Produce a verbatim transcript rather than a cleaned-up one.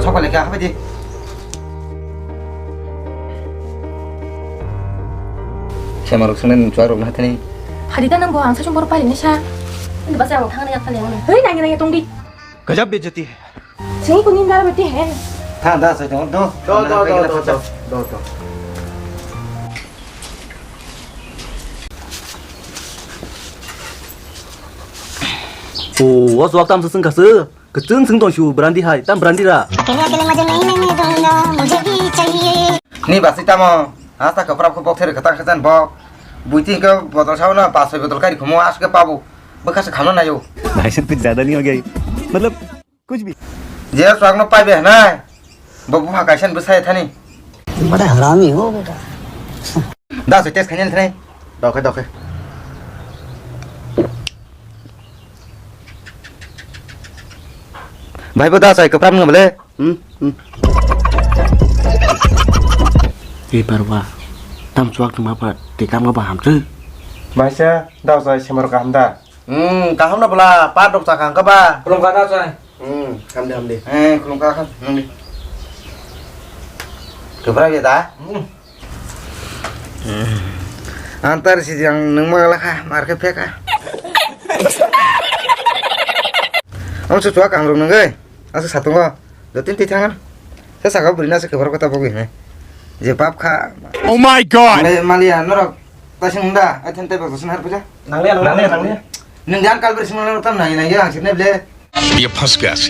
Sokole kha habai di. Semarok swngnai nwng chuak rok na thani. Phadi ta nang bo ang sa chwng bor pari ni sa. Ni ba sa ang thang ni yak thani ang. Hei nang nang tong di. Gajab bejati hai. Sini kuning dar beti hai. Tha da sa do do. Do do do do do. O, o chuak tam sa sung ka su. Kwchwng chwng tong su brandi hai, tam brandi ra. अकेला अकेला मजा नहीं लेने दूंगा, मुझे भी चाहिए। Ni basi tamo, hasta kwprap khe bok ther kwtang khe jan bok. Buiti hwnkhe bodol sao na, pas soi bodol kari khumo aswk khe pabu. Bwkha se khamna naio. भाई साहब कुछ ज्यादा नहीं हो गया ये? मतलब कुछ भी। Je swak no paibe hwnai. Bo bupha kaisa ni bwsai thani. बड़ा हरामी हो बेटा। Da se test khainani thani. Dokhe dokhe. Bhai bo da sai kwprap nang bole. Hmm, hmm. Ei parwa, tam chuak tongma pa, te kam ga baham tu. Maisa, da sai semar kaham da. Hmm, kaham na bala, pa dok cha kaham ka ba. Khulum ka da sai. Hmm, hamdi hamdi. Eh, khulum ka khan, hamdi. Kwprap ya da? Hmm. Antar si jang nung ma la kha, mar khe phe kha. Ang su chuak ang rung nung ai. Ang su satung o. Do tin ti thangan. Sa saka buri na se kwprap kota bogwi ne. Je bab kha. Oh my God! Male, maliya norok ta sing da, ai than te bak sin har puja. Nang le, nang le, nang le. Nung jan kal beri sing nang tam nai nai ya, sing ne ble. ये फंस गया सी।